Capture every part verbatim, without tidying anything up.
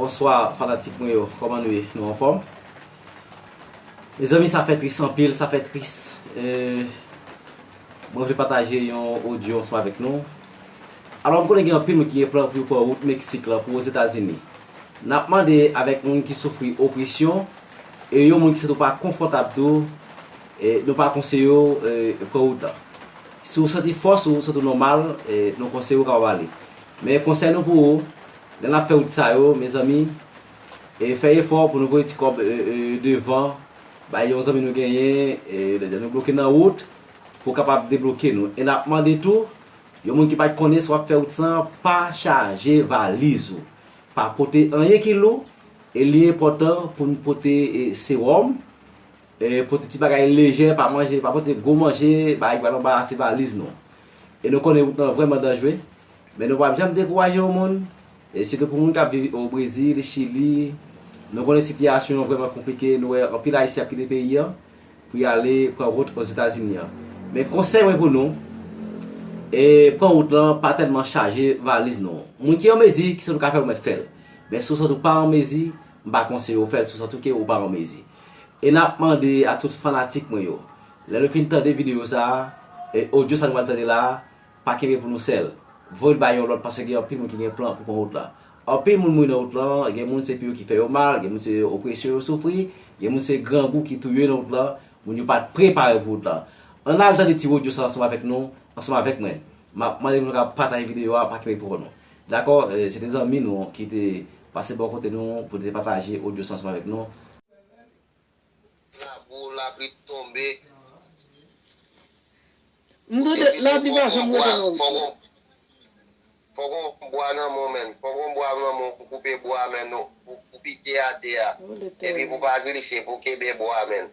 Bonswa fanatik mwen yo, kòman nou ye? Nou anfòm? Mezanmi, sa fè tris anpil, sa fè tris. Eh, mwen vle pataje yon odyo ansanm avèk nou. Alò, m konnen gen anpil moun ki gen plan pou yo pran wout Meksik lan pou Ozetazini. N ap mande avèk moun ki soufri opresyon e yon moun ki santi w pa konfòtab tou, eh, nou pa konseye w, eh, pran wout lan. Si w santi fòs ou santi w nòmal, eh, nou konseye w kapab ale. Men konsèy nou pou ou, lè n ap fè wout sa yo, mezanmi, e fè efò pou nou voye ti kòb, e, e, devan, bay yon zanmi nou genyen, e, lè nou bloke nan wout, pou kapab debloke nou. E n ap mande tou, yon moun ki pa t konnen si w ap fè wout sa, pa chaje valiz ou. Pa pote anyen ki lou, e li enpòtan pou n pote, e, sewòm, e, pote ti bagay lejè, pa manje, pa pote gwo manje, bagay ki pral anbarase valiz nou. E nou konnen wout lan vrèman danjre, men nou p ap janm dekouraje yon moun, e sitou pou moun k ap viv o Brezil, Chili. Nou konnen sitiyasyon an vrèman konplike, nou wè anpil Ayisyen ap kite peyi an pou y ale pran wout Ozetazini an. Men konsèy mwen pou nou, e pran wout lan, pa tèlman chaje valiz nou. Moun ki an mezi, kisa nou ka fè, ou mèt fè l. Men si w santi w pa an mezi, m pa konseye w fè l si w santi w ke ou pa an mezi. E n ap mande a tout fanatik mwen yo, lè nou fin tande videyo sa a, e odyo sa nou pral tande la a, pa kenbe pou nou sèl. Voye l bay yon lòt, paske gen anpil moun ki gen plan pou pran wout la. Anpil moun mouri nan wout lan, gen moun se pye yo ki fè yo mal, gen moun se opresyon yo soufri, gen moun se grangou ki touye yo nan wout lan, moun yo pa t prepare pou wout lan. Ann al tande ti odyo sa ansanm avèk nou, ansanm avèk mwen. M ap mande nou ka pataje videyo a, pa kenbe pou nou. Dakò, eh, se te zanmi nou ki te pase bò kote nou pou te pataje odyo sa ansanm avèk nou. Labou, lapli tonbe. M tande lapli pa janm rete nan wout la. Fòk yon bwa nan men w, men. Fòk yon bwa nan men w pou koupe bwa, men, non, pou, pou pike atè a. Epi pou pa glise, pou kenbe bwa, men.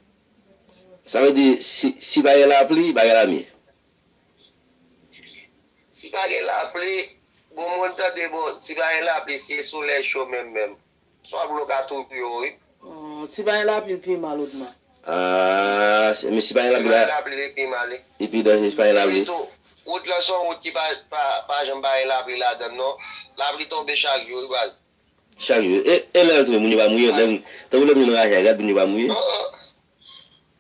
Sa vle di, si, si pa gen lapli, pa gen lamyè. Si pa gen lapli, bon, moun tande, bon, si pa gen lapli, se solèy cho menm, menm. Swa dlo ka touye w, wi. Hmm, si pa gen lapli, l pi mal, Odma. Ah, se- men si pa gen lapli, si pa gen lapli, li pi mal, wi. Li pi danje, si pa gen lapli. Epi tou, wout lan se yon wout ki pa, pa, pa janm pa gen lapli ladan l, non. Lapli tonbe chak jou, wi, baz. Chak jou. E, e lè l tonbe, moun yo pa mouye, lè, tankou lè moun yo nan raje a, gad moun yo pa mouye. Oh, oh.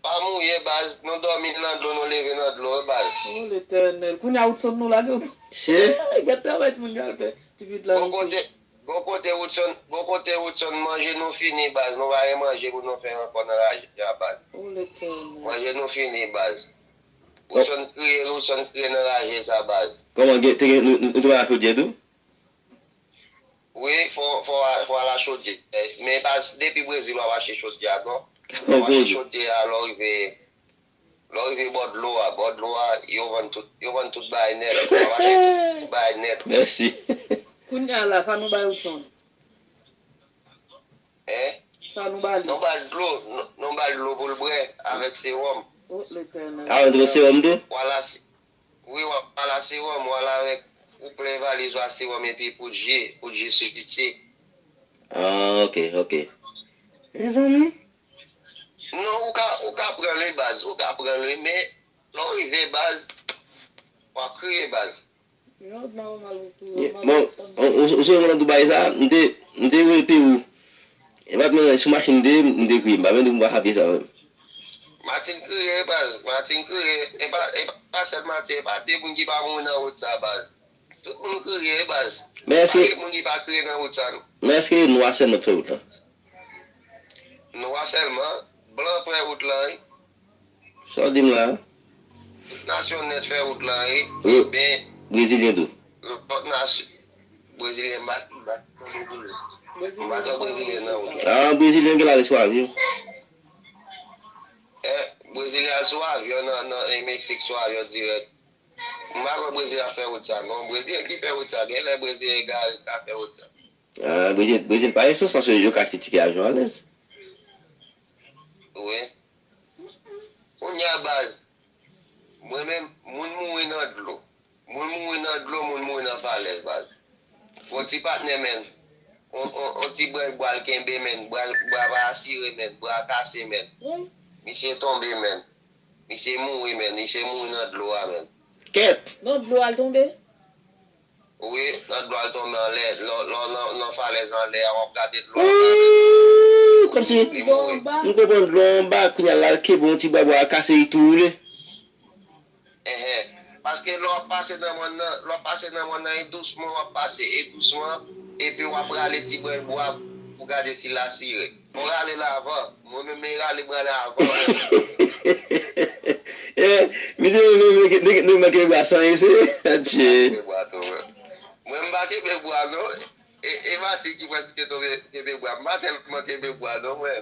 Pa mouye, baz. Nou dòmi nan dlo, nou leve nan dlo, wi, baz. Oh, Letènèl. Kounye a, Woodson, nou lage w. Che. Gad travay timoun yo al fè. Ti pitit la, gon kote, gon kote Woodson, gon kote Woodson manje nou fini, baz. Nou pa gen manje pou nou fè ankò nan raje a, baz. Oh, Letènèl. Manje nou fini, baz. Woodson kriye, Woodson kriye nan raje sa, baz. Kòman, gen, te gen, nou, nou, nou te ba chodyè tou? Wi, fò, fò, fò al achte chodyè. Men pa depi Brezil w ap achte chodyè a, non. Ou achte chodyè a lè w rive, lè w rive bò dlo a, bò dlo a, yo vann tout, yo vann tout bagay nèt. Ou ap achte tout bagay nèt. Mèsi. Kounye a la, sa nou bay Woodson? Hein? Sa nou ba li? Nou ba l dlo, nou, nou ba l dlo pou l bwè avèk sewòm. Oh, Letènèl. Ah, ou te pran sewòm tou? Wala, se- Wi, w ap al a sewòm, w al avèk, ou plen valiz ou a sewòm epi poud je, poud je sitye. Ah, ok, ok. Mezanmi. Non, ou ka, ou ka pran l wi, baz, ou ka pran l wi, men lè w rive, baz, w ap kriye, baz. Yo, mwen mal pou tou. Ye, bon, ou, ou, ou sonje mwen nan Dubai sa, m te, m te voye Perou. E pa t menm sou machin m te ye, m te kriye. M pa menm di pou m pa frape sa menm. Martin kriye, baz. Martin kriye. E pa, e pa sèl Martin, e pa de moun ki pa mouri nan wout sa, baz. Tout moun kriye, baz. Men èske, pa de moun ki pa kriye nan wout sa, non. Men èske nwa sèlman k fè wout la? Nwa sèlman, blan fè wout lan, wi. Sa w di m la? Tout nasyon nèt fè wout lan, wi. Wi. Ebyen, brezilyen tou. Lòt nasyon, brezilyen, m pa, m pa, m pa twò brezilyen nan wout lan. Ah, brezilyen gen la sou avyon. Eh, brezilyen al sou avyon nan, nan, eh, Meksik sou avyon dirèk. M pa kwè Brezil ap fè wout sa, non. Brezil ki fè wout sa. Genlè Brezil egare k ap fè wout sa. Ah, Brezil, Brezil pa gen sans paske yo ka achte tikè avyon alèz. Wi. Kounye a, baz, mwen menm, moun mouri nan dlo. Moun mouri nan dlo, moun mouri nan falèz, baz. Yon ti patnè, menn. On, on, on ti bwa, bwa l kenbe, menn. Bwa, bwa pa asire, menn. Bwa kase, menn. Wi. Misye tonbe, menn. Misye mouri, menn. Misye mouri nan dlo a, menn. Kèt. Nan dlo a l tonbe? Wi, nan dlo a l tonbe anlè, nan, nan, nan, nan falèz anlè a, w ap gade dlo a. Ooh, kòmsi m konprann dlo anba, kounye a l al kenbe yon ti bwa, bwa a kase, li tou woule. Enhen. Paske lè w ap pase nan mòn nan, lè w ap pase nan mòn nan, e dousman w ap pase, e dousman, epi w ap rale ti bren bwa pou gade si l asire. Mwen rale l avan. Mwen menm, men rale m rale avan menm. Eh, misye menm, men, men, men, men kenbe bwa san eseye. Adje. Kenbe bwa tou, mwen. Mwen, m pa kenbe bwa, non. E, e Mati ki prèske tonbe kenbe bwa. M pa tèlman kenbe bwa, non, mwen.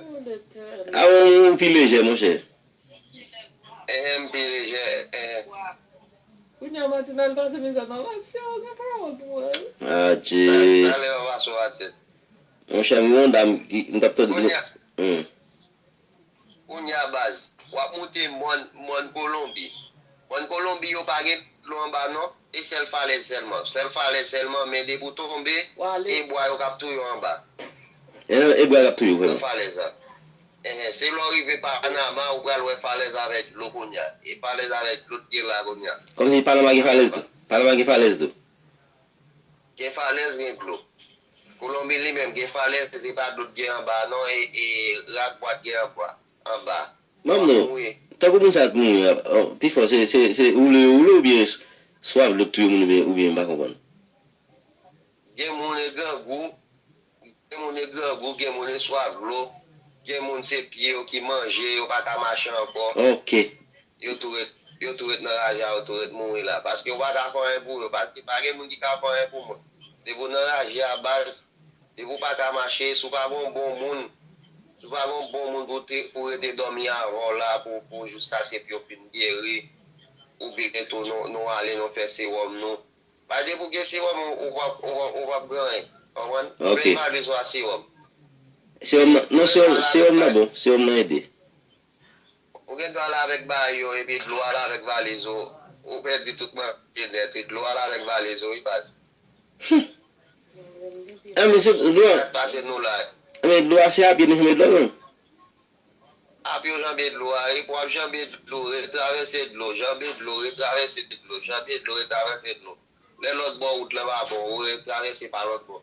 A, ou, ou pi lejè, monchè. Enhen, m pi lejè, enhen. Kounye a, Mati, n al pase mizè nan Mati, yo, gen pawòl pou mwen. Adje. Talè, talè, m ap pase w Mati. Monchè, m gen yon dam ki, m t ap tande. Kounye a, hmm. Kounye a, baz, w ap moute mòn, mòn Kolonbi. Mòn Kolonbi yo pa gen dlo anba non, e sèl falèz sèlman. Sèl falèz sèlman, men depi w tonbe, e bwa yo k ap touye w anba. E, e bwa yo k ap touye w, vrèman. Nan falèz la. Enhen, se lè w rive Panama, ou pral wè falèz avèk dlo kounye a. E falèz avèk dlo t gen la kounye a. Kòmsi Panama gen falèz tou. Panama gen falèz tou. Gen falèz, gen dlo. Kolonbi li menm gen falèz, se pa dlo k gen anba non, e, e rak bwa k gen anba, anba. Manm nou, tankou moun sa ap mouri a, pifò se, se, se woule yo woule oubyen swaf dlo k touye moun oubyen, oubyen m pa konprann. Gen moun e grangou, gen moun e grangou, gen moun e swaf dlo, gen moun se pye yo ki manje, yo pa ka mache ankò. Ok. Yo tou ret, yo tou ret nan raje a, yo tou ret mouri la. Paske yo pa ka fè anyen pou yo. Pa, pa gen moun ki ka fè anyen pou moun. Depi w nan raje a, baz, depi w pa ka mache, si w pa gen yon bon moun, si w pa gen yon bon moun pou te, pou rete dòmi avè w la, pou, pou jiskaske pye w fin geri, oubyen tou nou, nou ale, nou fè sewòm nou. Pa depi w gen sewòm, ou, ou p ap, ou p ap, ou p ap gen anyen. Konprann? Ok. Menm pa bezwen sewòm. Sewòm nan, non, sewòm, sewòm nan bon. Sewòm nan ede. Ou gen dwa ale avèk bagay yo, epi dlo ale avèk valiz ou. Ou pèdi tout manje nèt, wi. Dlo ale avèk valiz ou, wi, baz. Ah, men se dlo a. Sa k pase nou la? Ah, men dlo a se a pye nou janbe dlo a, non? Ap yo janbe dlo a, epi w ap janbe dlo, retravèse dlo, janbe dlo, retravèse dlo, janbe dlo, retravèse dlo. Lè lòt bò wout lan pa bon, ou retravèse pa lòt bò.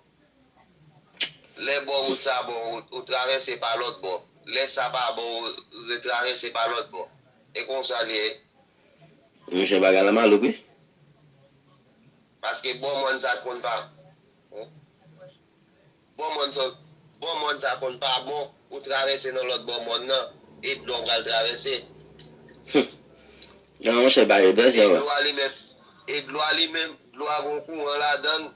Lè bò wout sa bon, ou, ou travèse pa lòt bò. Lè sa pa bon, ou retravèse pa lòt bò. E konsa l ye. Monchè, bagay la malouk, wi. Paske bò mòn sa konn pa. Bò mòn sa, bò mòn sa konn pa bon, ou travèse nan lòt bò mòn nan, e dlo a pral travèse. Hum. Non, monchè, bagay danje, wè. E dlo a li menm, e dlo a li menm, dlo a gon kouran ladan l.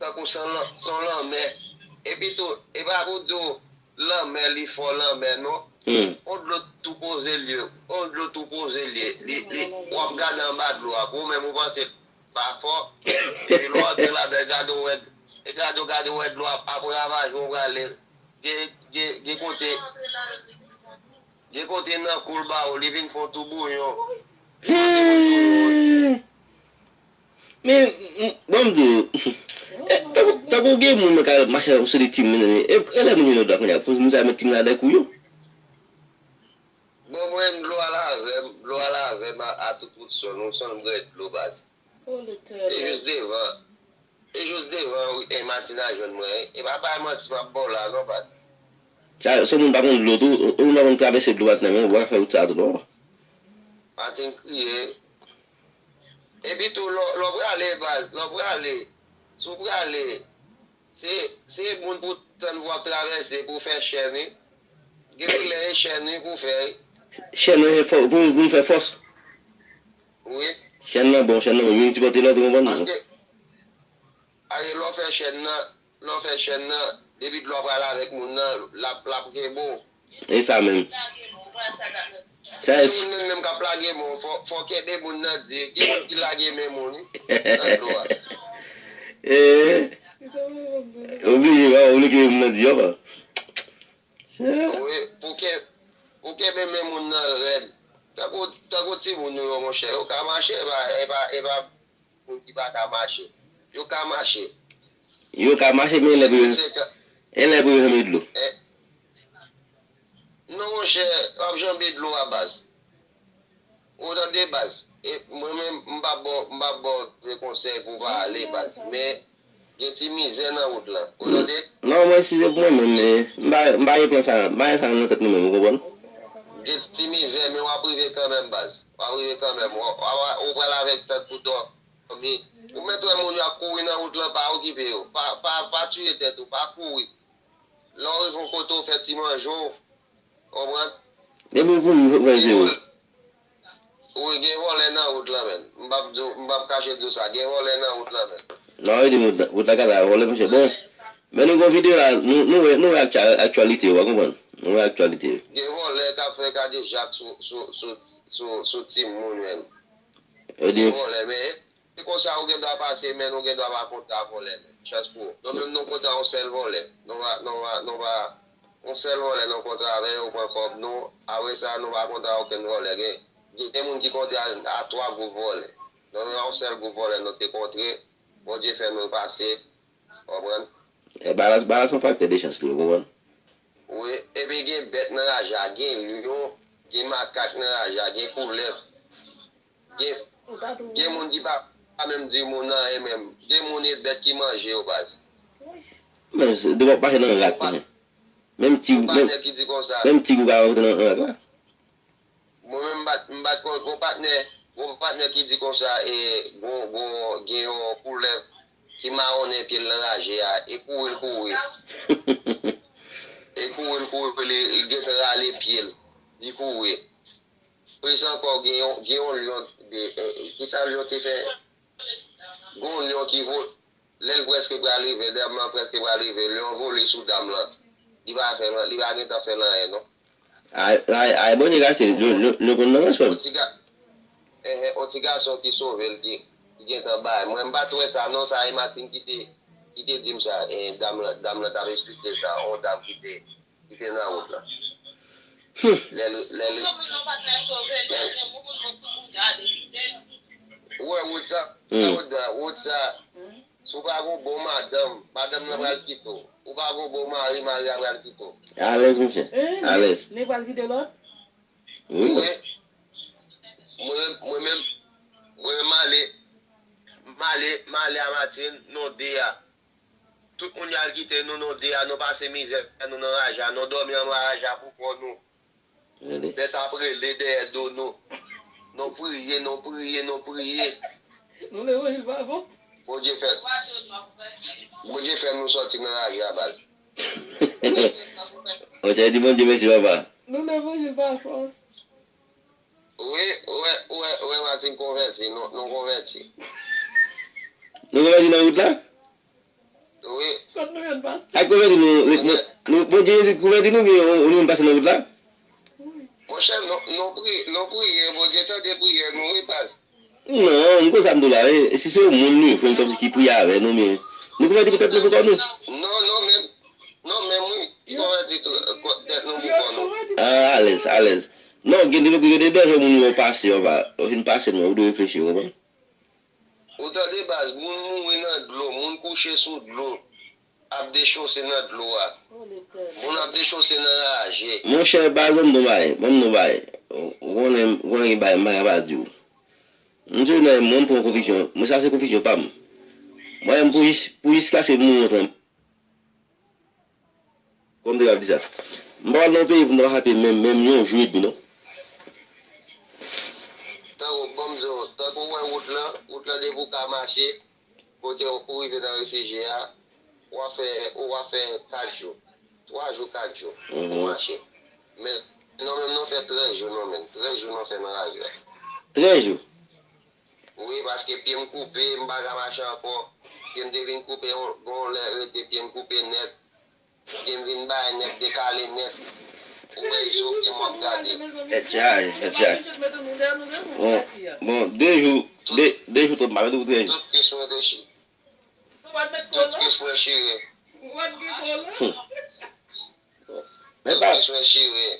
Tankou se yon lan-, se yon lanmè. Epi tou, e pa pou di w lanmè li fò lanmè, non. Hmm. On dlo tou poze l ye, on dlo tou poze l ye. Li, li, w ap gade anba dlo a, pou ou menm ou panse l pa fò. Epi lè w antre ladan, e gade w wè, e gade w gade w wè dlo a ap ravaje w prale. Gen, gen, gen kote, gen kote nan kou l ba ou, li vin fè yon tou bouyon. Hmm. Men, m, ban m di w, eh, tankou, tankou gen moun nan ka mache ak yon seri tim, men, e, e lè moun yo nan dlo a kounye a, pou moun sa met tim nan dèk ou yo. Bon, mwen, dlo a lavè m, dlo a lavè m a, a tout wout sòn, wout sòn m gen dlo baz. E jis devan, e jis devan, wi, e matin a jwenn mwen, e pa bay manti m ap ba w la, non, baz. Sa, se moun pa konn dlo tou, ou, ou moun pa konn travèse dlo matin nan, men, ou pa ka fè wout sa a tou, non. Matin kriye, Epi tou, lè, lè w prale, baz, lè w prale, si w prale, se, se moun pou tann pou w ap travèse, pou w fè chèn, wi. Gen de lè e chèn, wi, pou w fè, wi. Chèn nan, fò, pou, pou nou fè fòs. Wi. Chèn nan bon, chèn nan bon, youn sipòte lòt, ou konprann? Paske, ale, lè w fè chèn nan, Lè w fè chèn nan, depi dlo a pral avèk moun nan, l ap, l ap kenbe w. E sa menm. Sa e. Si moun nan menm k ap lage men w, fò, fò w kenbe moun nan di, gen moun ki lage men moun, wi, nan dlo a. Eh. Oblije, pa oblije kenbe moun nan di, yo, pa. Wi, pou ke, pou kenbe men moun nan rèd. Tankou, tankou timoun nou yo, monchè, yo ka mache, e pa, e pa, e pa moun ki pa ka mache. Yo ka mache. Yo ka mache, men e lè pou yo, e lè pou yo janbe dlo. Eh. Non, monchè, w ap janbe dlo a, baz. Ou tande, baz? E mwen menm, m p ap ba w, m p ap ba w de konsèy pou w pa ale, baz. Men, gen ti mizè nan wout lan. Ou tande? Non, mwen, si se pou mwen menm, eh, m pa, m pa gen plan sa, m pa gen sa nan tèt mwen menm, ou konprann? Gen ti mizè, men w ap rive kanmenm, baz. W ap rive kanmenm. W, w, w, ou pral avèk tèt pou dòmi. Ou mèt wè moun yo ap kouri nan wout lan, pa okipe yo. Pa, pa, pa tiye tèt ou, pa kouri. Lè w rive yon kote, w fè ti manje w, konprann? Depi w kouri, w fè zewo. Wi, gen vòlè nan wout lan, menn. M p ap di w, m p ap kache di w sa. Gen vòlè nan wout lan, menn. Non, wi, di wout la, wout la ka ta vòlè, monchè. Bon, men nou gon videyo la, nou, nou wè, nou wè aktyal-, aktyalite, w a konprann? Nou wè aktyalite. Gen vòlè k ap fè kadejak sou, sou, sou, sou, sou timoun, menn. Yo di gen vòlè, men se konsa ou gen dwa pase, men nou gen dwa pa kontre a vòlè, menn. Chans pou ou. Nou menm nou kontre a yon sèl vòlè. Nou pa, nou pa, nou pa, yon sèl vòlè nou kontre avè l, ou pran kòb nou. Apre sa, nou pa kontre a okenn vòlè. Gen, gen moun ki kontre a, a twa gwoup vòlè. Nou, nou yon sèl gwoup vòlè nou te kontre. Bondye fè nou pase. Konprann? E, balans, balans yon faktè de chans li, ou konprann? Wi, epi gen bèt nan raje a, gen lyon, gen makak nan raje a, gen koulèv. Gen, gen moun ki pa, pa menm di moun anyen menm. Gen moun e bèt ki manje yo, baz. Men, se, depi w ap mache nan rak, men. Menm ti, menm, menm ti gou ka rantre nan rak la. Mwen menm, m bat, m bat kont gon patnè, gon patnè ki di konsa, e, gon, gon, gen yon koulèv ki mawonnen pye l nan raje a, e kouri l kouri. E kouri l kouri, li, li gentan rale pye l, li kouri. Plis ankò, gen yon, gen yon lyon, de, e, e, kisa lyon te fè? Gon lyon ki vo-, lè l prèske pral rive, dam lan prèske pral rive, lyon vole sou dam lan. Li pa fè l, li pa gentan fè l anyen, non. Ay, ay, ay, Bondye gate, nou, nou, nou konn nan ransòm. Yon ti ga-, eh, eh, yon ti gason ki sove l, ki, ki gentan bay. Mwen, m pa t wè sa, non, sa e Martine ki te, ki te di m sa. Eh, dam lan, dam lan t ap esplike sa, yon dam ki te, ki te nan wout la. Hmm. Lè l, lè l, lè l, ou wè wout sa, hmm, wout sa, wout sa, si w pa gon bon madanm, madanm nan pral kite w. Ou pa gon bon mari, mari a pral kite w. Alèz, monchè. Eh, alèz. Nèg pral kite lòt? Wi. Mwen, mwen menm, mwen menm, m ale, m ale, m ale a Martine, non de a. Tout moun y al kite nou, non de a, nou pase mizè, nou nan raje a, nou dòmi anba raje a pou kò nou. Tande. Bèt ap rele dèyè do nou. Nou priye, nou priye, nou priye. Nou levanjil pa fòs. Bondye fè, Bondye fè nou sòti nan raje a, baz. Monchè, di Bondye mèsi, papa. Nou levanjil pa fòs. Wi, ou wè, ou wè, ou wè Martine konvèti, nou, nou konvèti. Nou konvèti nan wout la? Wi. Kot nou jwenn pastè? Ak konvèti nou, nou, nou, Bondye Jezi konvèti nou, men ou, ou nou pase nan wout la? Monchè, nou, nou pri-, nou priye, Bondye tande priyè nou, wi, baz. Non, m konn sa m di w la, wi. Si se yon moun nou jwenn kòmsi ki priye avè nou, men nou konvèti pou tèt nou pou kò nou. Non, non, men, non, men wi, nou konvèti tou, kò, tèt nou pou kò nou. Ah, alèz, alèz. Non, gen de, gen de dèfwa moun yo pase, yo pa, yo fin pase, men ou dwe reflechi, ou konprann? Ou tande, baz, moun mouri nan dlo, moun kouche sou dlo, ap dechose nan dlo a. Moun ap dechose nan raje. Monchè, baz, ban m di w bagay, ban m di w bagay. Ou, ou konnen, ou konnen gen bagay m pa ka pa di w. M sou nan moun pou yon konviksyon. Mwen, sa se konviksyon pa m. Mwen, m pou jis, pou jiskaske m mouri, mwen. Kòm te ka di sa. M pa pral nan yon peyi pou m ta pa frape menm, menm yon jou edmi, non. Tankou, ban m di w, tankou w wè wout lan, wout lan depi w ka mache, kote w pou rive nan refijye a, w ap fè, w ap fè kat jou. Twa jou, kat jou, ou mache. Men, nou menm, nou fè trèz jou, nou menm. Trèz jou nou fè nan raje a. Trèz jou? Wi, paske pye m koupe, m pa ka mache ankò. Pye m te vin koupe, yon, gon lè rete pye m koupe nèt. Pye m vin bay nèt, dekale nèt. Ou wè, zo pye m w ap gade. Etchay, etchay. Bon, bon, de jou, de, de jou twòp, m pa mete pou trèz jou. Tout kis mwen te chi-, tout kis mwen chire. Hmm. Tout kis mwen chire.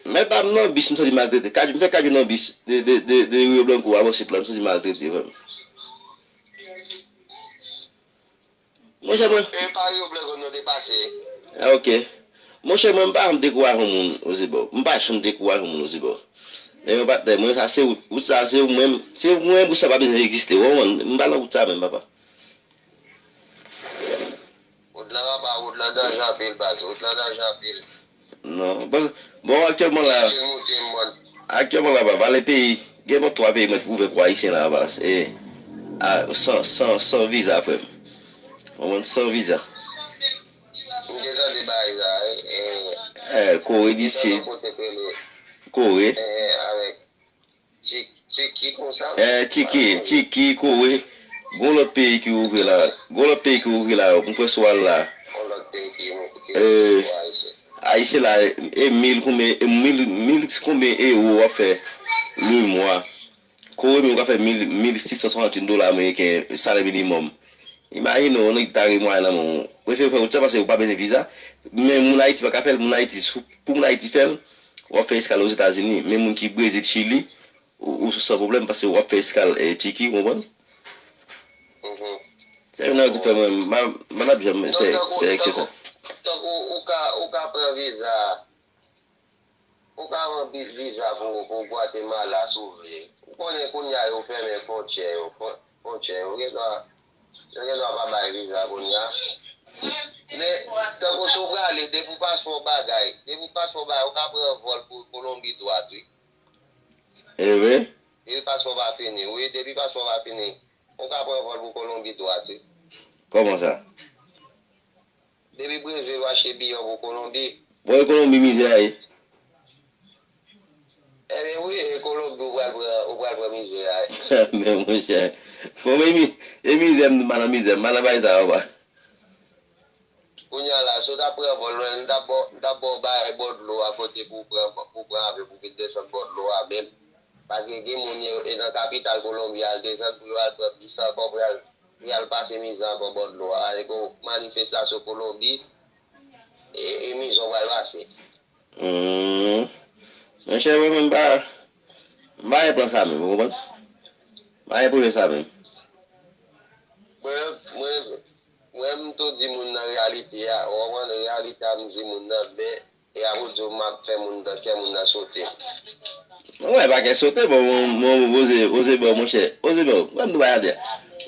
Mèt pa m nan bis, m santi maltrete. Kat, m fè kat jou nan bis de, de, de, de Rio Blanco a Bòsit la, m santi maltrete, frè m. Monchè, mwen. E pa Rio Blanco nou te pase. Ah, ok. Monchè, mwen, m pa janm dekouraje yon moun, Ozebò. M pa janm dekouraje yon moun, Ozebò. E yo patnè, mwen sa se wout. Wout sa se mwen, se mwen pou sa pa bezwen egziste. Ou konprann? M pa nan wout sa menm, papa. Wout lan, papa, wout lan danje anpil, baz. Wout lan danje anpil. Non. Bon, bon, aktyèlman la, Monte, monte, monte. Aktyèlman la, papa, vale peyi, gen bon twa peyi mwen ki ouvè pou Ayisyen la, papa. E, a, san, san, san viza, frè m. Ou konprann? San viza. M te tande bagay sa, e, e, Eh, Kore di Sid. Kote k rele, Kore. E, avèk Tchèki konsa. Eh, Tchèki, Tchèki, Kore. Gon lòt peyi ki ouvri la. Gon lòt peyi ki ouvri la. M kwè sou al la. Gon lòt peyi ki, ki Eh, Ayisyen la, e mil konbyen, e mil, mil konbyen ewo w ap fè le mwa. Kore menm w ka fè mil, mil sis san swasanntuit dola ameriken, salè minimòm. Imajine w, yon nèg ta gen mwayen nan men w. Prefere w fè wout sa paske w pa bezwen viza. Men moun Ayiti pa ka fè l, moun Ayiti, sou, pou moun Ayiti fè l, w ap fè eskal Ozetazini. Men moun ki Brezil, Chili, ou, ou san pwoblèm paske w ap fè eskal, eh, Tchèki, ou konprann? Mhm. Se youn nan rezon fè mwen, m pa, m pa t ap janm fè, fè eksepsyon. Tankou ou ka, ou ka pran viza, ou ka pran vi-, viza pou, pou Gwatemala si w vle. Ou konnen kounye a yo fèmen fwontyè yo, fwon-, fwontyè yo. Yo gen dwa, yo gen dwa pa bay viza kounye a. Men, tankou si w prale, depi w paspò bagay, depi w paspò bagay, ou ka pran vòl pou Kolonbi dwat, wi. E vre? Depi paspò pa fini, wi, depi paspò pa fini, ou ka pran vòl pou Kolonbi dwat, wi. Kòman sa? Depi Brezil, w achte biyè w pou Kolonbi. Bon, e Kolonbi mizè a ye? Ebyen, wi, e Kolonbi, ou pral pran, ou pral pran mizè a ye. Men, monchè. Bon, men, e mi-, e mizè, m pa nan mizè, m pa nan bagay sa yo, papa. Kounye a la, si w ta pran vòl, m t ap ba w, m t ap ba w bagay bò dlo a kote pou w pran, pou w pran avyon pou w vin desann bò dlo a menm. Paske gen moun yo, e nan kapital Kolonbi a, al desann pou yo al pran bis ankò, pou y al, pou y al pase mizè ankò bò dlo a. Alè gon manifestasyon Kolonbi, e, e mizè w pral pase. Hmm. Monchè, mwen menm, m pa, m pa gen plan sa menm, ou konprann? M pa gen pwojè sa menm. Mwen, mwen, mwen, m tou di moun nan reyalite a. Ou konprann? Reyalite a, m di moun nan, men, e a pou di w m ap fè moun nan, kè moun nan sote. Mwen pa kè sote, bon, mwen, mwen, Oze, Oze Bò, monchè. Oze Bò, mwen m di w bagay atè.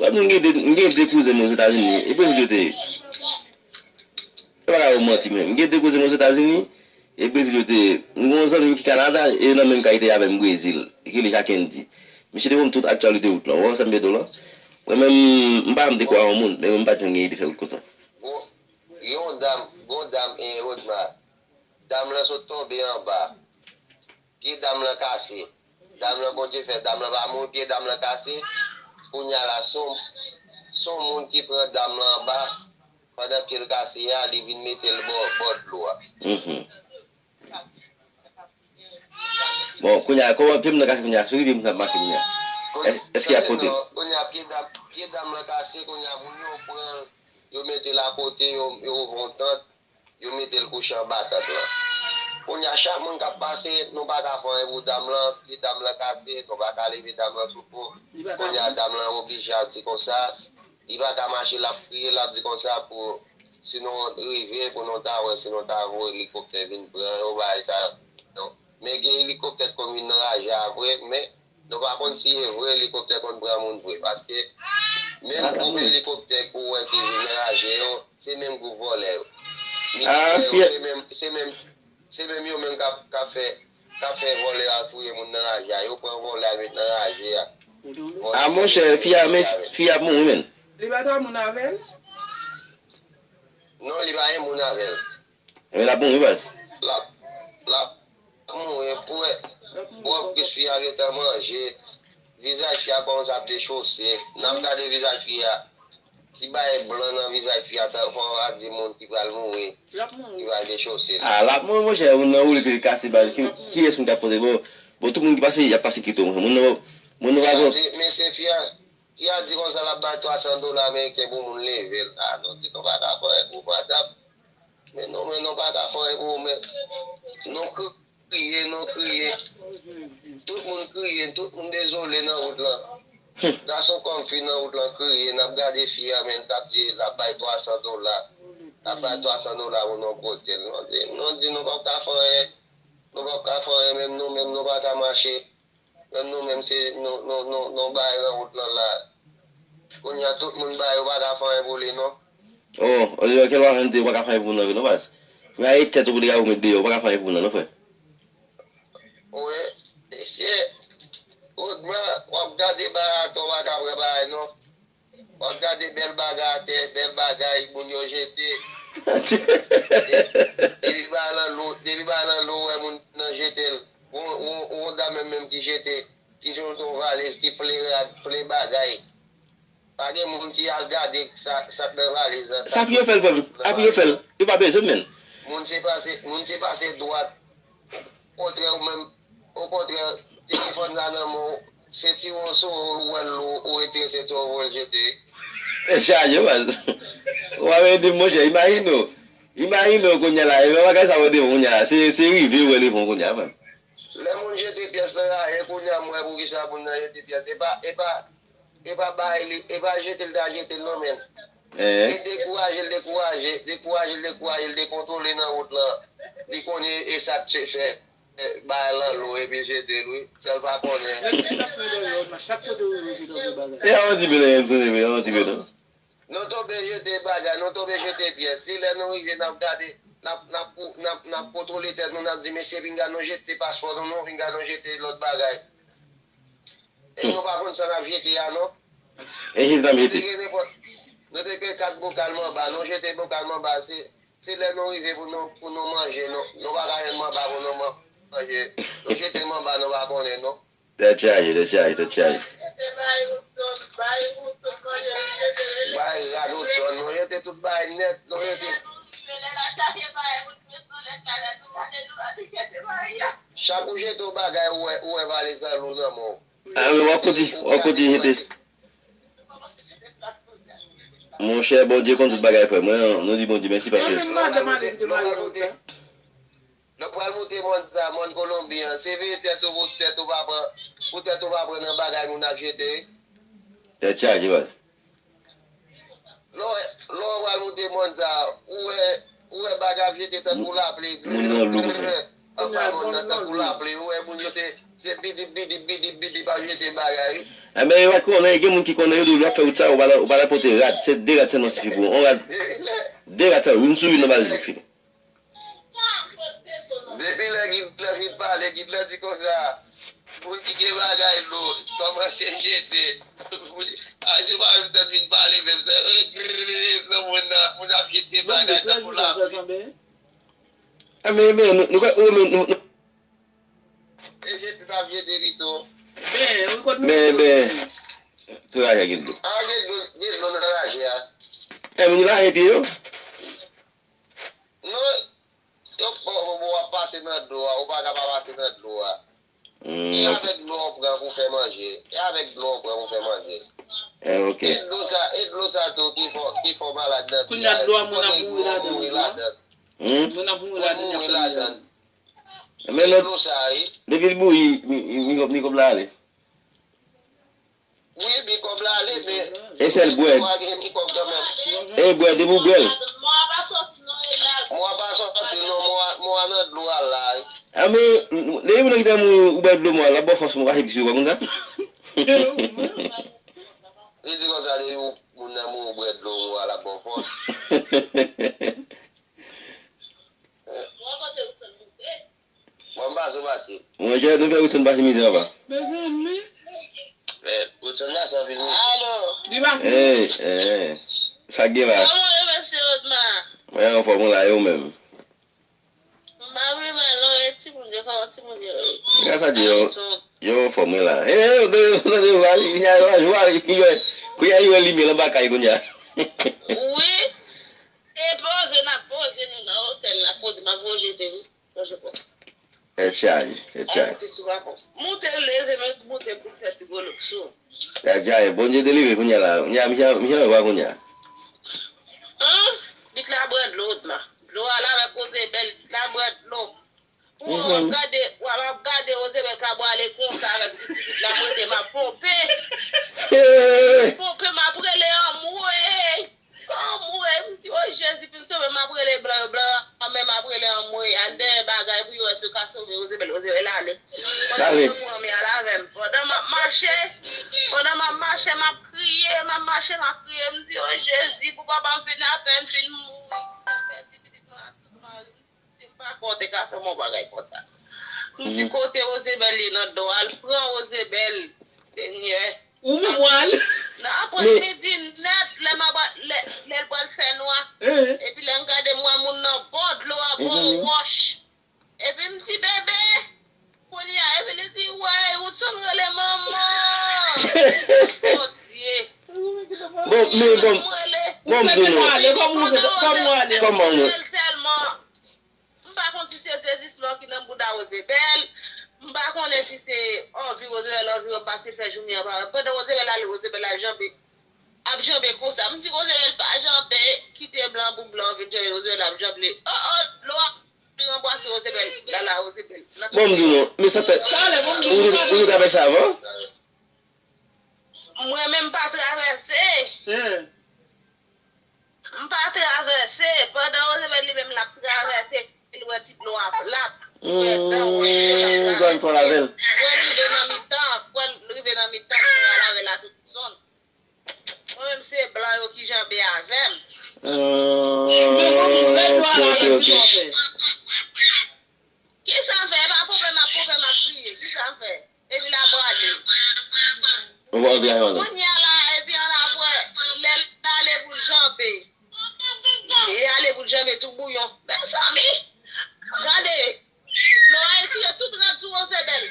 Mwen m gen de, m gen de kouzen m Ozetazini. E Brezil yo te ye. Yo pa ka ba w manti, men. M gen de kouzen m Ozetazini, e Brezil yo te ye. M gen yon zanmi m ki Kanada, e nan menm kay te avè m Brezil. Li rele Jacques Andy. Misye te ban m tout aktyalite wout lan. Ou wè sa m te di w lan? Mwen menm, m pa janm dekware yon moun, men mwen m pa t janm gen ide fè wout konsa. Gon, yon dam, gon dam, e, Rodma. Dam lan sot tonbe anba. Pye dam lan kase. Dam lan, Bondye fè, dam lan pa mouri, pye dam lan kase. Kounye a la, se yon, se yon moun ki pran dam lan anba, pandan pye l kase a, li vin mete l bò, bò dlo a. Mhm. Bon, kounye a, kòman pye m nan kase kounye a? Sou ki pye m nan mache kounye a? Èske y ap pote l? Kounye a, pye dam, pye dam lan kase, kounye a, moun yo pran l, yo mete l akote, yo, yo fè yon tant. Yo mete l kouche anba tant lan. Kounye a, chak moun k ap pase, nou pa ka fè anyen pou dam lan, pye dam lan kase, nou pa ka leve dam lan sou po. Kounye a, dam lan oblije ap di konsa, li pa ka mache, l ap kriye, l ap di konsa pou, si nou rive, pou nou ta wè, si nou ta voye elikoptè vin pran yo, bagay sa yo. Men gen elikoptè k konn vin nan raje a vre, men nou pa konn si e vre elikoptè konn pran moun vre, paske menm gwoup elikoptè ke w wè ki vin nan raje yo, se menm gwoup vòlè yo. Militè yo, se menm, se menm, se menm yo menm k ap, k ap fè, k ap fè vòlè a touye moun nan raje a. Yo pran vòlè a met nan raje a. A, monchè, fi a, men fi a ap mouri, menn. Li pa t ap moun avè l? Non, li pa gen moun avè l. Men l ap mouri, baz. L ap, l ap mouri, pou wè. Wòf ke fi a gentan manje. Vizaj fi a kòmanse ap dechose. N ap gade vizaj fi a. Ti bagay blan nan vizaj fi a, tan fò w ap di moun ki pral mouri, ki pral dechose l. A, l ap mouri, monchè. Moun nan woule pye l kase, baz. Ki, kiyès moun k ap pote? Bon, bon, tout moun ki pase, y ap pase kite w, monchè. Moun nan, moun nan pa bon. Men se fi a, fi a di konsa l ap bay twa san dola ameriken pou moun leve l. A, nou di nou pa ka fè anyen pou madanm. Men nou, men nou pa ka fè anyen pou ou, men nou kriye, nou kriye. Tout moun kriye, tout moun dezole nan wout lan. Gason kòm fi nan wout lan kriye, n ap gade fi a, men l t ap di l ap bay twa san dola. L ap bay twa san dola pou nou pote l. Nou di, nou di nou p ap ka fè anyen. Nou p ap ka fè anyen, menm nou menm, nou pa ka mache. Nan nou menm se nou, nou, nou, nou bay nan wout lan la. Kounye a tout moun bay, yo pa ka fè anyen pou li non. Oh, Oliver, kèl wajan te, ou pa ka fè anyen pou moun nan vre non, baz. Pou y a tèt ou pou li ka ou met deyò, ou pa ka fè anyen pou moun nan non, frè. Wi, mesye, Odma, w ap gade bagay atò, w pa ka pran bagay non. W ap gade bèl bagay atè, bèl bagay moun yo jete. Depi ba nan lou, depi ba nan lou, ou wè moun nan jete l. Ou, ou, ou dam menm, menm ki jete, ki jete yon valiz, ki plen rad, plen bagay. Pa gen moun ki al gade sa, sa k nan valiz lan, sa ki nan valiz lan. Sa pou yo fè l, frè m. Apre yo fè l. Yo pa bezwen, menn. Moun se pase, moun se pase dwat. Okontrè, ou menm, okontrè, telefòn la nan men w, sentiwon sou ou, ou wè l lou, ou retire sentiwon, ou voye l jete. Tèt chaje, baz. Ou pa vle di m, monchè, imajine w. Imajine w kounye a la, e bagay sa wè devan kounye a, se, se rive w wè devan kounye a, frè m. Lè moun jete pyès nan raje, kounye a m wè poukisa moun nan jete pyès. E pa, e pa, e pa bay li, e pa jete l ta jete l non, menn. Eh. E dekouraje l, dekouraje, dekouraje l, dekouraje l, dekontwole nan wout lan. Li konnen e sa k fè, eh, bay lan lou epi jete l, wi. Sa l pa konnen. Yo di l ap fè dèyè, nan chak kote w rive, se tankou bagay. E yon ti pè nan yon ti pè, yon ti pè non. Nou tonbe jete bagay, nou tonbe jete pyès. Se lè nou rive, n ap gade, n ap, n ap, n ap, n ap kontwole tèt nou, n ap di, mesye, vin gade nou jete paspò nou, non, vin gade nou jete lòt bagay. E nou pa konn sa n ap jete a, non. E jete n ap jete. Nou te gen nenpòt, nou te gen kat bokal manba, nou jete bokal manba, se, se lè nou rive pou nou, pou nou manje, nou, nou pa ka jwenn manba pou nou man-, manje. Nou jete manba, nou pa konnen, non. Tèt chaje, tèt chaje, tèt chaje. Bay rad Hudson, nou jete tout bagay nèt, nou jete. Chak ou jete yon bagay, ou wè, ou wè valiz lan lou nan men w. A, men w ap konti-, w ap kontinye jete. Monchè, Bondye konn tout bagay, frè. Mwen, nou di Bondye mèsi paske. E menm madanm ale kite mari l otè. Nou pral moute mòn sa, mòn Kolonbi an. Se veye tèt ou pou tèt ou pa pran, pou tèt ou pa pran nan bagay moun ap jete. Tèt chaje, baz. Lè w, lè w pral moute mòn sa, ou wè, ou wè bagay ap jete tankou lapli. Moun nan lou. Anba mòn nan tankou lapli. Ou wè moun yo se, se bidip, bidip, bidip, bidip ap jete bagay. Enben, yo pa t konnen, gen moun ki konnen, yo di w lè w ap fè wout sa, ou pa la, ou pa la pote rad. Se de rad sèlman sifi pou ou. On rad, de rad sèlman, youn sou youn nan valiz ou fini. Depi lè Gidlan fin pale, Gidlan di konsa, moun ki gen bagay lou, kòmanse jete. A, se pa menm tèt vin pale menm, se, se moun nan, moun ap jete bagay tankou lapli. A, men, men, nou, nou, nou, nou, nou. E jete, t ap jete pito. Ben, wi, kot nou. Men, ben, tou raje gen dlo. A, gen dlo, gen dlo nan raje a. E, moun raje pye yo? Non, yo, bon, bon, bon, w ap pase nan dlo a, ou pa ka pa pase nan dlo a. Hmm, e ok. Avèk dlo w pran pou fè manje. E avèk dlo w pran pou fè manje. E, ok. E dlo sa, e dlo sa tou ki fè, ki fè w malad nan pye a. Kounye a dlo a, moun ap mouri ladan l. Hmm? Moun ap mouri ladan l. Moun mouri ladan l. Men lòt, depi l bouyi, mi-, mi-, mikwòb, mikwòb la ale. Wi, mikwòb la ale, men. E sèl bwè. Mwa gen mikwòb kanmenm. E bwè, depi w bwè l. Mwa pa sòti non, e la. Mwa pa sòti non, mwa, mwa nan dlo a la. A, men, depi moun nan kite moun ou bwè dlo mwa, l ap ba w fòs, mwen pa sèvi sou ou, pa konn sa? Li di konsa, depi moun nan mouri bwè dlo mwa, l ap ba w fòs. Bon, m pase w pase. Monchè, nou fè Wilson pase mizè anba. Mezanmi. Eh, Wilson pase anpil mizè. Alo. Li pa fini. Hey, hey. Sa k gen la? Kòman w ye, mesye Odma? Mwen anfòm, ou la, e ou menm? M pa vle mal non, e timoun yo, kòman timoun yo ye? Gras a Dye, yo, yo anfòm, wi la. E, e, yo, yo, yo, yo, yo, yo, yo, yo, kounye a yo wè limyè l anba kay kounye a. Wi. E poze n ap poze nou nan otèl la, poze m ap voye jete wi. Manje pòp. Tèt chaje, tèt chaje. Moute leve men moute pou fè ti gwo louk sou. Tèt chaje, Bondye delivre kounye a la. Kounye a, misye, misye anlè kounye a. An, bit la bwè dlo Odma. Dlo a la wè koze bèl, bit la bwè dlo. Ou w ap gade, w ap gade Ozebèl ka bwale konsa avèk ti pitit la, mwen te m ap ponpe. M ap ponpe, m ap rele anmwe. Anmwe, m di, o Jezi, pou m sove, m ap rele blan yo, blan yo, men m ap rele anmwe. Al dèyè bagay pou yo wè si yo ka sove Ozebèl, Ozebèl ale. Pandan m pran men al avè m. mache. Pandan m ap mache, m ap kriye, m ap mache, m ap kriye. M di, "O Jezi, pou papa m fin apèn fin mouri, m pèdi pitit mwen ak tout mari m." Si m pa kwè w te ka fè m yon bagay konsa. M di, "Kote Wozebèl ye nan do a?" L pran Wozebèl, Senyè. Ou menm w al. Nan aprè midi nèt, lè m ap, lè, lè l pral fè nwa. Epi lè m gade, m wè moun nan bò dlo a, bò wòch. Epi m di, "Bebe!" Kounye a, epi li di, "Wey, Woodson rele manman." Bondye. Bon, men bon, bon, m di nou. Kòman ou rele? Kòman ou rele? Tèlman. M pa konn si se dezisman ki nan bouda Wozebèl. M pa konnen si se anvi Wozebèl anvi an pase fè jounen an pa. Pandan Wozebèl ale, Wozebèl ap janbe. Ap janbe konsa. M di Wozebèl pa janbe, kite blan pou blan vin janbe Wozebèl ap janbe. Oh, oh, dlo a vin anbrase Wozebèl. Lala Wozebèl. Bon, m di nou, men sa fè, ou te, ou te travèse avan? Mwen menm pa travèse. M pa travèse. Pandan Wozebèl li menm l ap travèse, li wè ti dlo a plat. Li wè dan wòch yo l ap travèse. Pou l rive nan mitan, pou l rive nan mitan, pou l al avè l a tout zòn. Mwen menm se blan yo ki janbe avè m. Ah, ok, ok, ok. Kisa m fè? E pa pwoblèm ap pwoblèm ap kriye. Kisa m fè? Epi l ap rale. Ou pa anvi a yon. Kounye a la, epi annapre, lè l ale pou l janbe. Li ale pou l janbe tou bouyon. Mezanmi, gade, dlo a retire tout rad sou Wozebèl.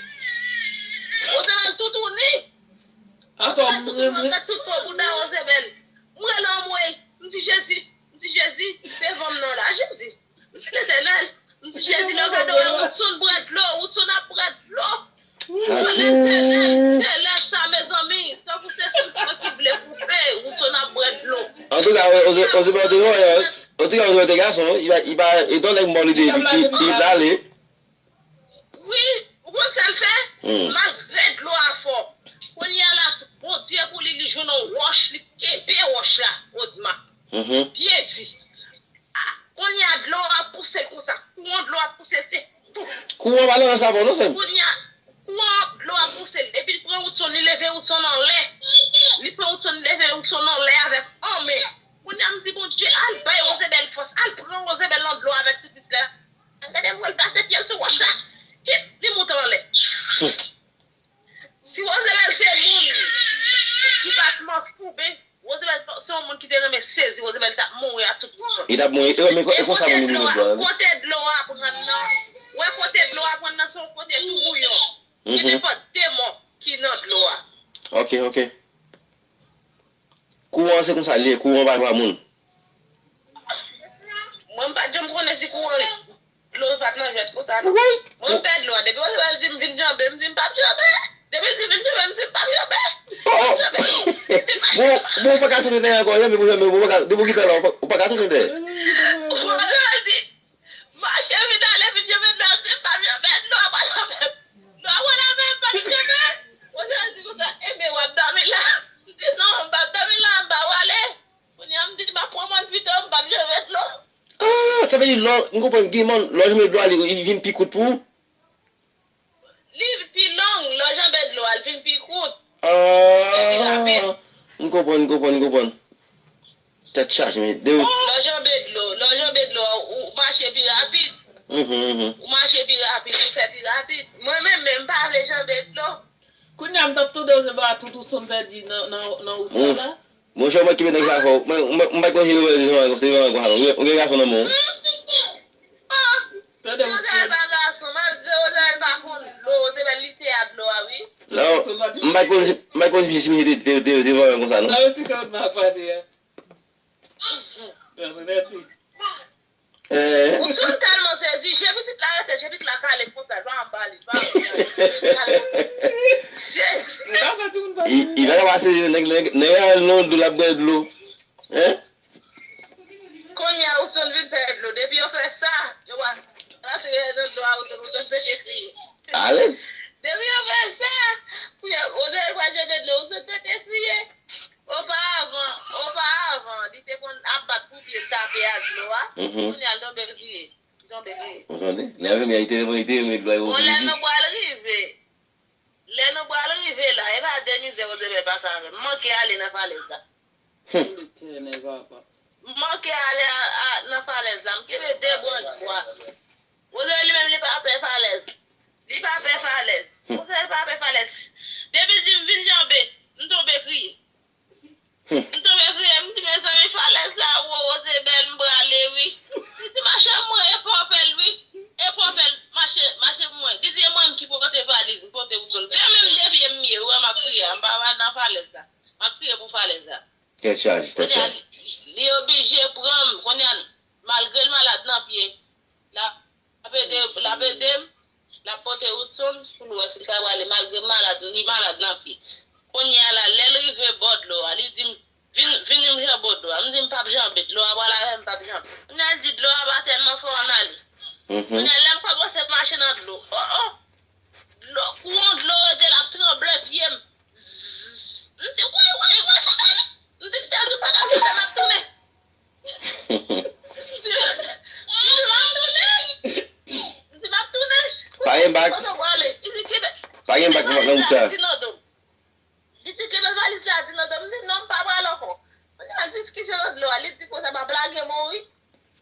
Wozebèl toutouni. Atò, mwen, mwen. Tout po bouda Wozebèl. Mwen lanmwe. M di Jezi, m di Jezi, devan m nan la, Jezi. M di Letènèl, m di Jezi, lè w gade w, Woodson bwè dlo, Woodson ap bwè dlo. Mwen Letènèl, selès sa, mezanmi, tankou se souf mwen ki vle koupe, Woodson ap bwè dlo. Antouka, Wozebèl te gason, li pa, li pa, e ton nèg mò li te, li, li t ale. Wi, ou konn sa l fè? Malgre dlo a fò, kounye a la, Bondye pou li, li jwenn yon wòch, li kenbe wòch la, Odma. Byen di. Ah, kounye a dlo a pouse l konsa, kouran dlo a pouse l, se pou. Kouran pa nan sa bon non, sè m. Kounye a, kouran dlo a pouse l, epi l pran Woodson, li leve Woodson anlè. Li pran Woodson, li leve Woodson anlè avèk yon men. Kounye a, m di, Bondye, al bay Wozebèl fòs, al pran Wozebèl nan dlo a avèk tout pis la. Gade m wè l pase pye l sou wòch la. Hip, li moute anlè. Si Wozebèl se moun ki pa t mank pou ben, Wozebèl se yon moun ki te renmen sezi, Wozebèl t ap mouri a tout bout. Li t ap mouri, e, men e konsa moun li vin nan dlo a, wi. Kote dlo a pran nan, wè kote dlo a pran nan, se yon kote tou bouyon. Gen nenpòt demon ki nan dlo a. Ok, ok. Kouran se konsa l ye, kouran pa jwe a moun. Mwen m pa t janm konnen si kouran dlo pa t nan jwèt konsa non. Mwen m pè dlo a, depi Wozebèl di m vin janbe, m di m p ap janbe. Depi l di vin janbe, m di m p ap janbe. Oh, oh. Bon, bon, ou pa ka tounen dèyè ankò, janbe pou janbe, bon, ou pa ka, depi w kite la, ou pa, ou pa ka tounen dèyè. Wozebèl di, mache vin ale, vin janbe dlo a, m di m p ap janbe, dlo a pa janbe. Dlo a pa janbe, m p ap janbe. Wozebèl di konsa, enben w ap dòmi la. M di non, m p ap dòmi la, m ba w ale. Kounye a m di m ap pran mòn pito, m p ap janbe dlo. Ah, sa vle di lè, m konprann, gen mòn, lè w janbe dlo a, li, li vin pi kout pou ou? Li pi long, lè w janbe dlo a, li vin pi kout. Ah, m konprann, m konprann, m konprann. Tèt chaje, men de. Lè w janbe dlo, lè w janbe dlo a, ou mache pi rapid. Mhm, mhm. Ou mache pi rapid, ou fè pi rapid. Mwen menm, men m pa vle janbe dlo. Kounye a m t ap tande w se ba tout ou sonn pèdi nan, nan, nan wout la la. Monchè, mwen ki met nèg sa fò. Mwen, mwen, mwen pa konn si se vre, se vre, se vre konsa non. Ou gen, ou gen gason nan men w. Tande misye. Wozebèl pa gason, malgre Wozebèl pa konn dlo, Wozebèl li te a dlo a, wi. Non, m pa konn si, m pa konn si, si misye te, te, te, te vre konsa non. Sa yo si kòd m ap pase a. Gason nèti. Eh. Ou tjou tèlman sezi, je pitit la rete, je pitit la kale konsa, l pa anba li, l pa anba li. Jezi. Li, li pa ka pase, nèg, nèg, nèg la nan dlo, l ap bwè dlo. Hein? Kounye a, ou tjou vin pè dlo. Depi yo fè sa, yo va rantre nan dlo a, ou tjou, ou tjou pete kriye. Alèz. Depi yo fè sa, pou yo, ou tjou pral jete dlo, ou tjou pete kriye. Oparavan, oparavan, li te konn ap bat pou pye l tape a dlo a. Mhm. Kounye a l tonbe kriye. Li tonbe kriye. Ou tande? Lè menm li te, li te renmen dlo a, yo. Bon, lè nou pral rive. Lè nou pral rive la, e pa de mizè Wozebèl pase avè m. M manke ale nan falèz la. Letènèl papa. M manke ale a, a, nan falèz la. M kenbe de bran bwa. Wozebèl li menm li pa pè falèz. Li pa pè falèz. Wozebèl pa pè falèz. Depi l di m vin janbe, m tonbe kriye. M tonbe kriye, m di, mezanmi, falèz la wo, Wozebèl, m prale, wi. Li di, mache pou mwen, e pòpèl, wi. E pòpèl, mache, mache pou mwen. Li di, e mwen ki pote valiz, m pote woutson. Se menm de pye m ye, wi, m ap kriye, m pa, pa nan falèz la. M ap kriye pou falèz la. Tèt chaje, tèt chaje. Kounye a, li, li oblije pran m, kounye a, malgre l malad nan pye, l ap ede, l ap ede m, l ap pote woutson pou l wè si l ka prale, malgre m malad, li malad nan pye. Kounye a la, lè l rive bò dlo a, li di m, vin, vin m janbe dlo a. M di, m p ap janbe, dlo a pral avè m, m p ap janbe. Kounye a, l di, dlo a pa tèlman fò, ann ale. Kounye a, lè m kòmanse mache nan dlo, o, o, dlo, kouran dlo rete l ap tranble pye m. M di, woy, woy, woy, fò m ale. M di, m te di, pa t ap vin, m ap tounen. M di, m ap tounen. M di, m ap tounen. Pa gen bak. Kote w prale? Li di, kenbe. Pa gen bak nan wout sa. Li di, kenbe valiz la, di nan do m. M di, non, m pa pral ankò. Kounye a, diskisyon nan dlo a, li di konsa, m ap lage mwen, wi.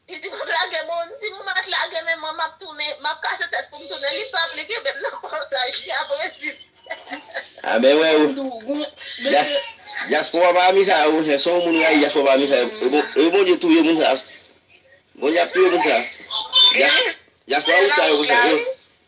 Li di, m ap lage mwen, m di, m ap lage men mwen, m ap tounen, m ap kase tèt pou m tounen. Li p ap, li kenbe m nan kòsaj li, ap reziste. A, men wè, ou. Dya-, dyaspora pa mi sa, ou, se yon moun rayi, dyaspora pa mi sa. E bon, e Bondye touye moun sa. Bondye ap touye moun sa. Dya-, dyaspora ou sa, yo, yo,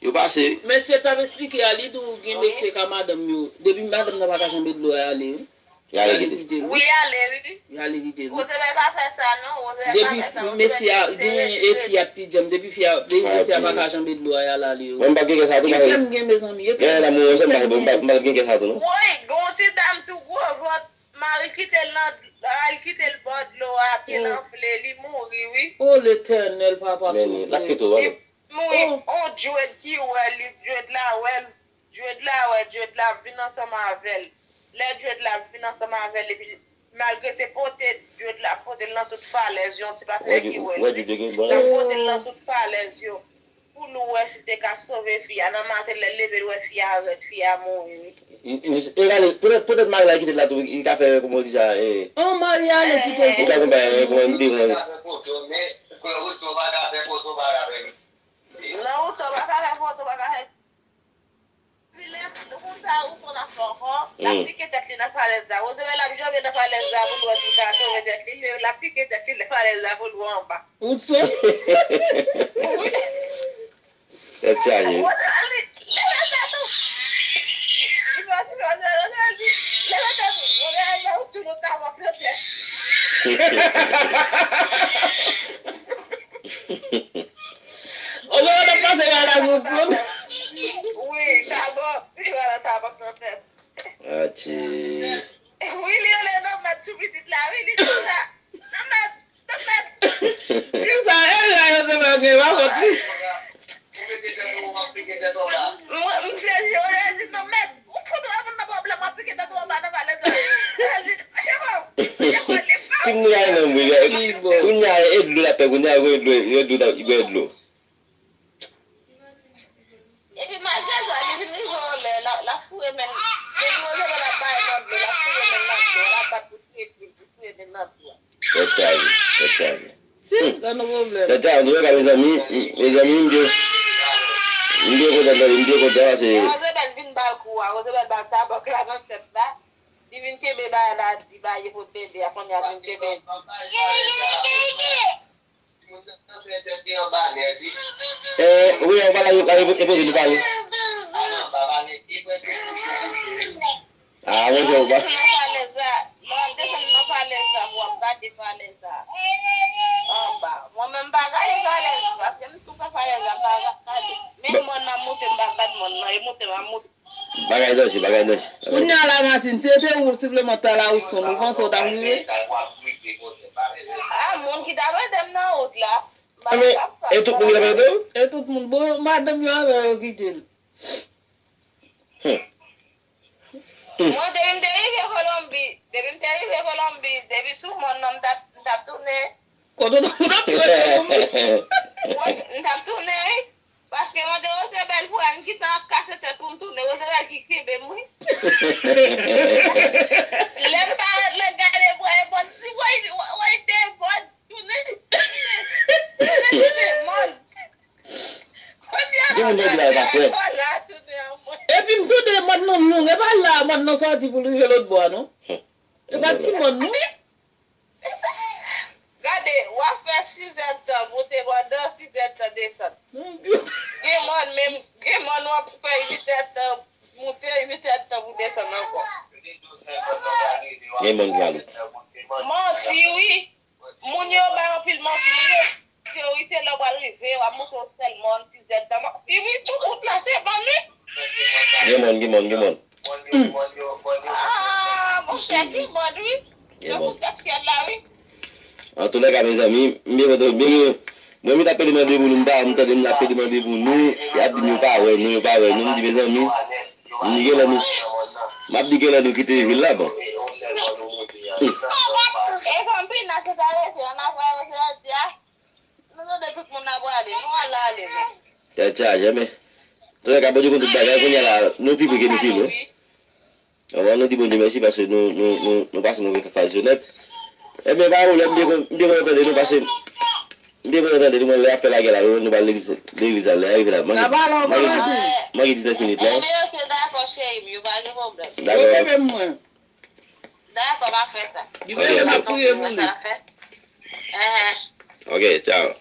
yo pase. Mesye t ap esplike a, li di w gen mesye ka madanm yo. Depi madanm nan pa ka janbe dlo a, y ale, wi. Y ale kite l. Wi, y ale, wi. Y ale kite l. Wozebèl pa fè sa, non. Wozebèl pa fè sa. Depi mesye a, gen e fi a pi djanm. Depi fi a, depi mesye a pa ka janbe dlo a, y al ale, wi. Mwen, m p ap gen kè sa tou, paske gen kè m gen, mezanmi. Gen lè m wè, m p ap gen kè sa tou, non. Woy, gen yon ti dam tou gwo vant, mari l kite l nan, mari l kite l bò dlo a, pye l anfle, li mouri, wi. O Letènèl, papa, souple. Li mouri, on djwèd ki wè li, djwèd la wè l. Djwèd la wè, djwèd la vin ansanm avè l. Lè djwèd la vin ansanm avè l, epi malgre se pote djwèd la pote l nan tout falèz yo, yon ti patnè ki wè l, l ap pote l nan tout falèz yo. Pou l wè si l te ka sove fi a. Nan maten, lè l leve, l wè fi a rèd, fi a mouri, wi. E gade, poutèt, poutèt mari la kite l la tou, li ka fè, kòman w di sa, e. An, mari a ale kite l. Li ka konprann, e, kòman li te konn. Nan wout sa, w pa ka fè foto, w pa ka fè. Epi lè, lè konsa, ou konn ap fè ankò, l ap pike tèt li nan falèz la. Wozebèl ap janbe nan falèz la pou l wè si l ka sove tèt li. Li menm, l ap pike tèt li nan falèz la pou l wè anba. Woodson? Wi. Tèt chaje. Wozebèl, li, leve tèt ou. Li fè, li fè, Wozebèl, Wozebèl di, leve tèt ou. Wozebèl di, ou sou nou tabòk nan tèt. Omen w t ap pase bagay la sou tout. Wi, tabòk. Li pral nan tabòk nan tèt. Atchi. Wi, li rele non mèt sou pitit la, wi, li di sa. Non mèt, non mèt. Di sa, e la yo se pa gen pa fòt li. Mwen, m sezi, yo di non mèt. Ou fout ou nan pwoblèm, w ap pike tèt ou anba nan falèz la. Timoun yo menm, wi. Kounye a, e dlo l ap pè, kounye a, e dlo, e dlo, e dlo. Epi malgre sa, li vin rive yon lè, l ap, l ap foure men l. Depi yon lè l ap bay nan dlo, l ap foure men l nan dlo, l ap bat pou touye pye l, pou touye men l nan dlo. Tèt chaje, tèt chaje. Si, gad yon pwoblèm. Tèt chaje, antouka, mezanmi, m-, mezanmi, m byen, m byen kontan, tande, m byen kontan, paske Wozebèl vin ba l kou a, Wozebèl ba l tabòk la nan tèt la. Li vin kenbe bagay la, li ba l pot bebe a, kounye a vin kenbe. Eh, wi, ou pa la, la, e pou, e pou vin pale. Ah, monchè, ou pa. Lè w ap desann nan falèz la, lè w ap desann nan falèz la, pou w ap gade falèz la. Anba. Mwen menm, m pa gade falèz la, paske m tou pè falèz la, m pa gade. Men mòn nan moute, m pa gade mòn nan, e moute m ap moute. Bagay danje, bagay danje. Kounye a la, Martine, si se te ou, sipleman ta la wout sonn, ou panse w t ap rive? Ah, moun ki t ap ede m nan wout la. Ah, men, e tout moun ki t ap ede w? E tout moun. Bon, madanm yo avè yo kite l. Hmm. Mwen, depi m te rive Kolonbi, depi m te rive Kolonbi, depi sou mòn nan, m t ap, m t ap tounen. Kote w t ap tounen? Mwen, m t ap tounen, wi. Paske mwen te Wozebèl frè m ki tan ap kase tèt pou m tounen, Roselèn ki kenbe m, wi. Lè m parèt la, gade, mwen, e mòn, si mwen, mwen, mwen, te mòn, tounen. Tounen, tounen, mòn. Kounye a, Gen moun ki la, e pa frè. Mòn la, tounen an mwen. Epi m tounen, mòn nan long, e pa la, mòn nan sòti pou l rive lòt bò a, non? E pa ti mòn, non? Gade, w ap fè sizèdtan moute pandan sizèdtan desann. Gen mòn menm, gen mòn w ap fè uitèdtan moute, uitèdtan pou desann ankò. Gen mòn ki malou. Manti, wi. Moun yo bay anpil manti, moun yo di yo, wi, se lè w pral rive, w ap moute yon sèl mòn, sizèdtan. Manti, wi, tout wout la, se mòn, wi. Gen mòn, gen mòn, gen mòn. Ah, monchè, di mòn, wi. Yo pou tèt syèl la, wi. Antoulèka, mezanmi, m byen kontan, byen, mwen, mwen, m t ap pede mande pou nou, m pa, m tande m t ap pede mande pou nou, y ap di m yo pa wè nou, yo pa wè nou, m di, mezanmi, m di, genlè nou, m ap di, genlè nou kite vil la, bon. E konbina se ta rete, ann ap wè yo se jodi a. Nou tande tout moun ap prale, nou al ale, non. Tèt chaje, men. Antoulèka, Bondye konn tout bagay, kounye a la, nou pi pre ke nou pi lwen. Anvan nou di Bondye mèsi paske nou, nou, nou, nou pase move faz yo nèt. Ebyen, pa pwoblèm, m byen kon-, m byen kontan tande nou paske m byen kontan tande nou, mwen lè y ap fè lagè la, nou, nou pral legliz, legliz la, lè y rive la, manke, manke diznèf, manke diznèf minit la. Ebyen, ok, dakò, cheri m, yo pa gen pwoblèm. Dakò. Yo kenbe mwen. Dakò, m ap fè sa. Li menm m ap priye pou li. Sa l ap fè. Enhen. Ok, tchao.